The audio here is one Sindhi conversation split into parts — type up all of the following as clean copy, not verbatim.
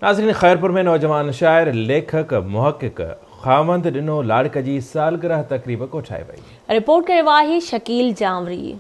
ناظرين خيرپور ۾ نوجوان شاعر، ليکڪ، محقق خاوند ڏنو لاڙڪ جي سالگرهه تقريب ڪوٺائي وئي. رپورٽ ڪيو آهي شڪيل جانوري.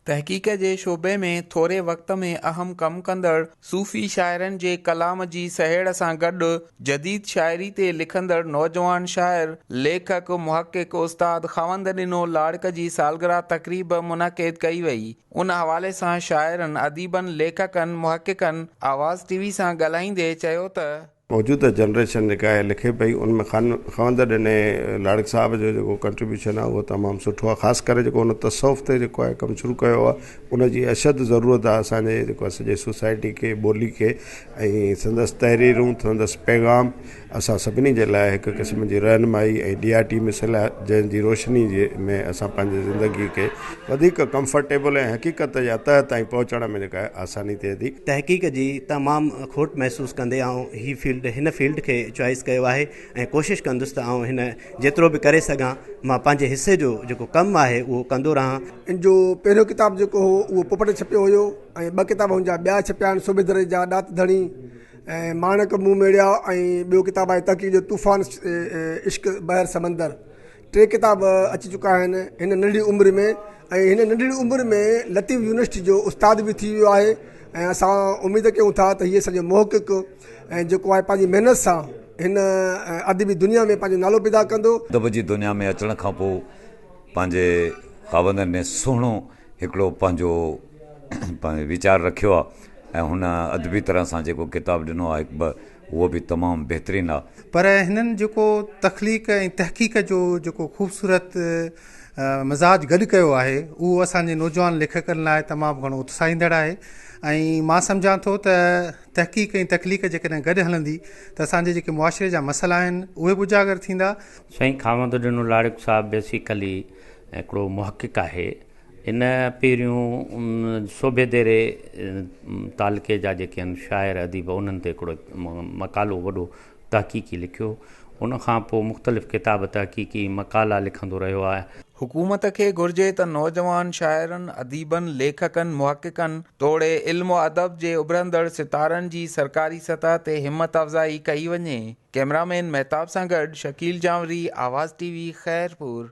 تحقيق جي شعبي ۾ ٿوري وقت ۾ اهم ڪم ڪندڙ صوفي شاعرن جي ڪلام جي سهيڙ سان گڏ جديد شاعري تي لکندڙ نوجوان شاعر، ليکڪ، محقق استاد خاوند ڏنو لاڙڪ جي سالگرهه تقريب منعقد ڪئي وئي. ان حوالي سان شاعرن، اديبن، ليکڪن، محققن آواز ٽي وي سان ڳالهائيندي چيو ته. موجوده جنريشن جيڪا آهي لکي پئي ان ۾ خان خاوند ڏني لاڙڪ صاحب جو جيڪو ڪنٽريبيوشن آهي اهو تمام سٺو آهي خاص ڪري جيڪو هن تصوف تي جيڪو آهي ڪم شروع ڪيو آهي ان جي اشد ضرورت آهي اسان جي جيڪو آهي سڄي سوسائٽي کي ٻولي کي ۽ سندس تحريرون سندس پيغام اسان سڀني جي لاء هڪ قسم جي رهنمائي ۽ ڏياٽي مثل آهي جنهن جي روشني جي ۾ اسان پنهنجي زندگي کي وڌيڪ ڪمفرٽيبل ۽ حقيقت جا تهه تائين پهچڻ ۾ جيڪا آهي آساني ٿئي ٿي. تحقيق جي تمام کوٽ محسوس ڪندي آئون هي فيلڊ هن فيلڊ کي چوائس ڪيو آهي ۽ ڪوشش ڪندس ته آئون هن جيترو به ڪري سگهان مان پنهنجي حصي جو جيڪو ڪم آهي اهو ڪندو رهان. ان جو پهريون ڪتاب جيڪو هو اهو پوپٽ ڇپيو هيو ۽ ٻه ڪتاب هن جا ٻيا ڇپيا آهن سوڀيدر جا ڏات ڌڻي ۽ ماڻڪ مون ميڙيا ۽ ٻيو ڪتاب آهي تحقيق جو طوفان عشق بحر سمندر ٽي ڪتاب اچي چڪا آهن هن ننڍڙي عمر ۾ ۽ هن ننڍڙي عمر ۾ لطيف يونيورسٽي جو استاد به ٿي ويو آهي ۽ اسان اميد ڪيون ٿا ته هي اسان جو محقق ۽ جيڪو آهي پنهنجي محنت سان هن ادبي دنيا ۾ پنهنجو نالو پيدا ڪندو. ادب جي دنيا ۾ اچڻ کان پوء پنهنجي خاوندن ۾ سهڻو هڪڙو پنهنجو ويچار رکيو آهي ۽ هن ادبي طرح سان جيڪو ڪتاب ڏنو آهي هڪ ٻه اهو به تمام بهترين آهي. پر هنن جيڪو تخليق ۽ تحقيق جو جيڪو خوبصورت مزاج گڏ ڪيو آهي اهو اسان جي نوجوان ليکڪن لاء تمام گهڻو اتساهيندڙ آهي ۽ مان سمجهان ٿو ته تحقيق ۽ تخليق جيڪڏهن گڏ هلندي ته اسان جي جيڪي معاشري جا مسئلا آهن اهي به اجاگر ٿيندا. سائين خاوند ڏنو لاڙڪ صاحب بيسيڪلي هڪڙو محقق آهي. ان پهريون سوڀيديري تعلقي جا جيڪي آهن شاعر اديب انهن تي هڪڙو مقالو وڏو تحقيقي لکيو. ان کان پوء مختلف ڪتاب تحقيقي مقالا لکندو رهيو آهي. حڪومت کي گهرجي ته نوجوان شاعرن، اديبن، ليکڪن، محققن توڙي علم و ادب جي اڀرندڙ ستارن جي سرڪاري سطح تي همت افزائي ڪئي وڃي. ڪئميرا مين مهتاب سان گڏ شڪيل جانوري، آواز ٽي وي، خيرپور.